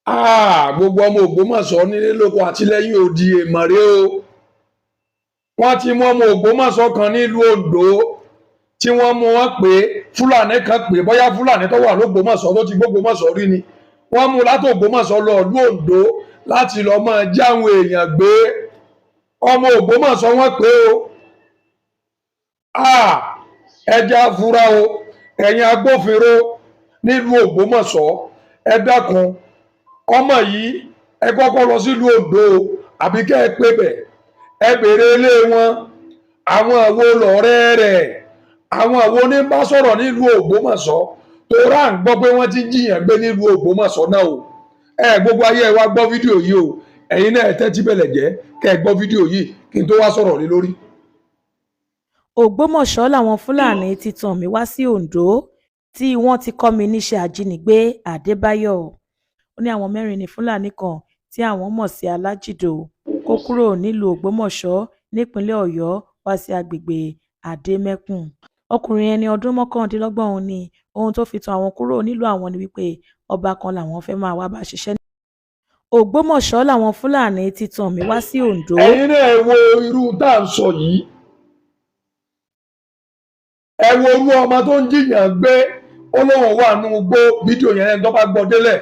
Gbogbo ọmọ Ògbómọ̀ṣọ́ nílé lóko àti lẹ́yìn odi, èèmọ̀ rèé o. Wọ́n ti mú ọmọ Ògbómọ̀ṣọ́ kan nílùú Oǹdó tí wọ́n mú wọn pé Fúlàní kan, pé bóyá Fúlàní tó wà lÓgbómọ̀ṣọ́ tó ti gbÓgbómọ̀ṣọ́ rí ni. Wọ́n mú láti Ògbómọ̀ṣọ́ lọ ìlú Oǹdó láti lọ máa já àwọn èèyàn gbé. Ọmọ Ògbómọ̀ṣọ́ wọ́n pé o. Ẹ jẹ́ á fura o. Ẹ̀yin agbófinró nílùú Ògbómọ̀ṣọ́, ẹ dákun, ọmọ yìí, ẹ kọ́kọ́ lọ sílùú Oǹdó o, àbí kẹ́ ẹ pé bẹ̀, ẹ béèrè ilé wọn, àwọn wo lọ̀rẹ́ rẹ̀, àwọn wo ní bá sọ̀rọ̀ nílùú Ògbómọ̀ṣọ́, tó rà ń gbọ́ pé wọ́n ti ń jiyàn gbé nílùú Ògbómọ̀ṣọ́ náà o. Ẹ gbogbo ayé, ẹ wá gbọ́ fídíò yìí o. Ẹ̀yin náà, ẹ tẹ́tí bẹ̀lẹ̀ jẹ́ kẹ́ ẹ gbọ́ fídíò yìí kí n tó wá sọ̀rọ̀ lé lórí. Ògbómọ̀ṣọ́ làwọn Fúlàní ti tàn mí wá sí Ondo tí wọ́n ti kọ́ mi níṣẹ́ ajínigbé, Adébáyò. Ó ní àwọn mẹ́rin ní Fúlàní kan tí àwọn mọ̀ sí Alájídó kó kúrò nílùú Ògbómọ̀ṣọ́ nípínlẹ̀ Ọ̀yọ́ wá sí àgbègbè Àdèmẹkùn. Ọkùnrin ẹni ọdún 29 ọ̀hún ní ohun tó fi tan àwọn kúrò nílùú àwọn ni wípé ọba kan làwọn fẹ́ẹ́ máa wá bá ṣiṣẹ́. Ògbómọ̀ṣọ́ làwọn Fúlàní ti tàn mí wá sí Ondo. Ẹ̀yin náà, ẹ wo irú tá à ń sọ yìí. Ẹ wo irú ọmọ tó ń jiyàn gbé, ó lóun wà nínú igbó. Fídíò yẹn, ẹni tó bá gbọ́ délẹ̀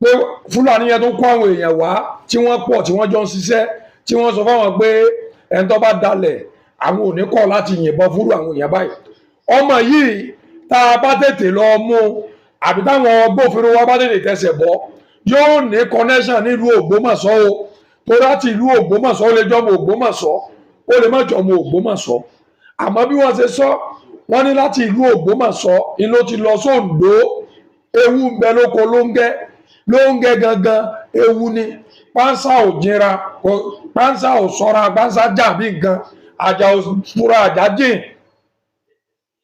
pé Fúlàní yẹn tó kó àwọn èèyàn wá tí wọ́n pọ̀, tí wọ́n jọ ń ṣiṣẹ́, tí wọ́n sọ fáwọn pé ẹni tó bá dalẹ̀, àwọn ò ní kọ̀ láti yìnbọn fúrú àwọn èèyàn báyìí. Ọmọ yìí, tá a bá tètè lọ mú, àbí táwọn agbófinró wa bá tètè tẹsẹ̀ bọ́, yóò ní connection nílùú Ògbómọ̀ṣọ́ o. Tó láti ìlú Ògbómọ̀ṣọ́, ó lè jọmọ Ògbómọ̀ṣọ́, ó lè má jọmọ Ògbómọ̀ṣọ́, àmọ́ bí wọ́n ṣe sọ, wọ́n ní láti ìlú Ògbómọ̀ṣọ́ ni ló ti lọ sóńdó. Ewu ń bẹ lóko lóńgẹ́ lóńgẹ́ gangan, ewu ni. Pánsá ò jìnra, pánsá ò sọra, pánsá jà bí nǹkan àjà ò fura, àjà jìn.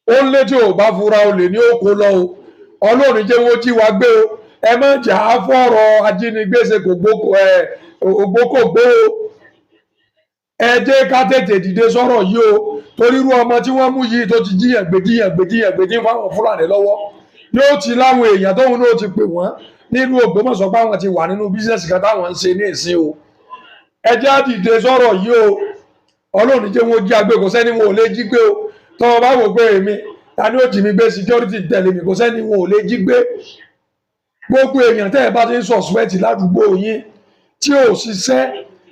Ó lé tí ò bá fura, olè ní òkò lọ o. Ọlọ́run jẹ́ wọ́n jí wa gbé o. Ẹ má jà á fọ̀rọ̀ ajínigbé ṣe kò gbóko ẹ ògbókògbó o. Ẹ jẹ́ ká tètè dìde sọ̀rọ̀ yìí o, torí irú ọmọ tí wọ́n mú yìí tó ti jíyàn gbé, jíyàn gbé, jíyàn gbé, tí ń fáwọn Fúlàní lọ́wọ́, yóò ti láwọn èèyàn tóun náà ti pè wọ́n nílùú Ògbómọ̀ṣọ́ pé àwọn ti wà nínú business kan táwọn ń ṣe ní ìsìn o. Ẹ jẹ́ á dìde sọ̀rọ̀ yìí o. Ọlọ́run jẹ́ wọn jí agbé. Kò sẹ́ni wọn ò lè jí gbé o. Tọ́ ọ bá wò pé èmi, ta ni ó jí mi gbé? Security tẹ̀lé mi. Kò sẹ́ni wọn ò lè jí gbé. Gbogbo èèyàn tẹ́ ẹ bá ti ń suspect ládùúgbò yín tí ò ṣiṣẹ́,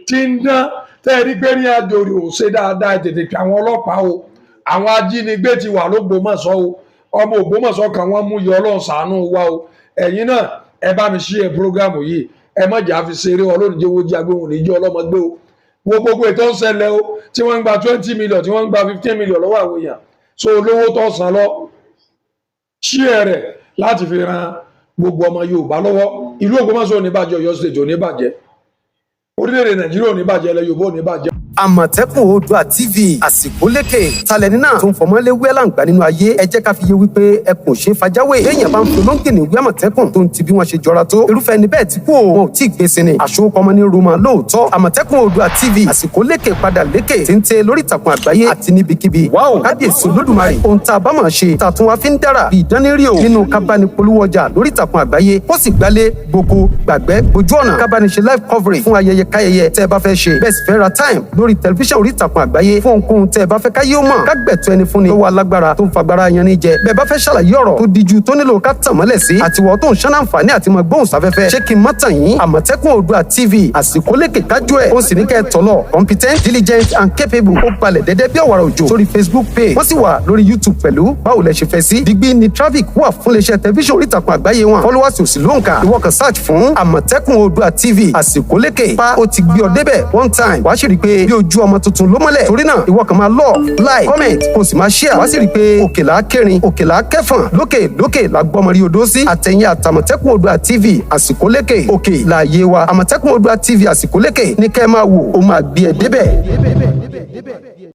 tí ń dán, tẹ́ ẹ rí pé ní àjò rẹ̀ ò ṣe dáadáa, ẹ tètè pè àwọn ọlọ́pàá o. Àwọn ajínigbé ti wà lÓgbómọ̀ṣọ́ o. Ọmọ Ògbómọ̀ṣọ́ kan wọ́n mú yọ. Ọlọ́run ṣàánú wa o. Ẹ̀yin náà, ẹ bá mi share program yìí. Ẹ má jà fi ṣeré. Ọlọ́run jẹ́ owó jí agbóhùn ní jẹ́ ọlọ́mọ gbé o. Wo gbogbo ètò ń ṣẹlẹ̀ o, tí wọ́n ń gba 20 million, tí wọ́n ń gba 15 million lọ́wọ́ àwọn èèyàn. So olówó tó san lọ, share rẹ̀ láti fi ran gbogbo ọmọ Yorùbá lọ́wọ́. Ìlú Ògbómọ̀ṣọ́ ò ní bàjẹ́, Ọ̀yọ́ State ò ní bàjẹ́, orílẹ̀-èdè Nàìjíríà ò ní bàjẹ́, ilẹ̀ Yorùbá ò ní bàjẹ́. Àmọ̀tẹ́kùn Oòduà TV, àsìkò lékè talẹ́ni náà tó ń fọmọ́lé wẹ́làǹgbà nínú ayé. Ẹ jẹ́ ká fi yé wípé ẹkùn ṣe fàjáwé. Béèyàn bá ń fi olóńgìní wí àmọ̀tẹ́kùn tó ń ti bí wọ́n ṣe jọra tó, irúfẹ́ ẹni bẹ́ẹ̀ ti kú o, wọn ò tí ì gbé sí ni. Àṣokọmọ ní rúmọ lóòótọ́. Àmọ̀tẹ́kùn Oòduà TV, àsìkò lékè padà lékè téńté lórí ìtàkùn àgbáyé àti níbikíbi. Wáò, kábíyèsí Olódùmarè! Ohun tá a bá máa ṣe tá a tún wá fi ń dára bí ìdánirì o nínú kábàáni polówó ọjà lórí ìtàkùn àgbáyé, ó sì gbálé gboko gbàgbẹ́ gbójú ọ̀nà, kábàáni ṣe live coverage fún ayẹyẹ káyẹyẹ tẹ́ ẹ bá fẹ́ ṣe. Bẹ́ẹ̀ sì fẹ́ ra time lórí tẹlifíṣàn orí ìtàkùn àgbáyé fún ohunkóhun tẹ́ ẹ bá fẹ́ káyé ó mọ̀, kágbẹ̀tọ́ ẹni fúnni lọ́wọ́ alágbára tó ń fagbára yan ní jẹ. Bẹ́ẹ̀ bá fẹ́ ṣàlàyé ọ̀rọ̀ tó díjú tó nílò ká tàn mọ́lẹ̀ sí, àtiwọ́ tó ń ṣán àǹfààní àti mọ gbóhùn sáfẹ́fẹ́, ṣé kí n má tàn yín? Àmọ̀tẹ́kùn Oòduà TV, àsìkò lékè kájú ẹ̀, ó sì ní kẹ́ ẹ tọ̀lọ̀. Competent, diligent and capable. Ó balẹ̀ dẹ́dẹ́ bí ọ̀wàrà òjò sórí Facebook page, wọ́n sì wà lórí YouTube pẹ̀lú. Báwo lẹ ṣe fẹ́ sí? Digbí ni traffic wà fún iléeṣẹ́ tẹlifíṣàn orí ìtàkùn àgbáyé wọn. Followers ò sì lóǹkà. Ìwọ kan search fún Àmọ̀tẹ́kùn Oòduà TV, àsìkò lékè pa, ó ti gbé ọ débẹ̀ one time. Wàá sì rí i pé bí ojú ọmọ tuntun ló mọ́lẹ̀. Torí náà, ìwọ kan máa love, like, comment, kó o sì máa share. Wàá sì rí i pé òkèlà kẹrin, òkèlà kẹfọ̀n, lókè lókè la gbọ́mọ rí odó sí. Àtẹ̀yìn àtàmọ̀tẹ́kùn Oòduà TV, àsìkò lékè, òkè láàyè wa. Àmọ̀tẹ́kùn Oòduà TV, àsìkò lékè ní kẹ́ ẹ máa wò, ó máa gbé ẹ débẹ̀.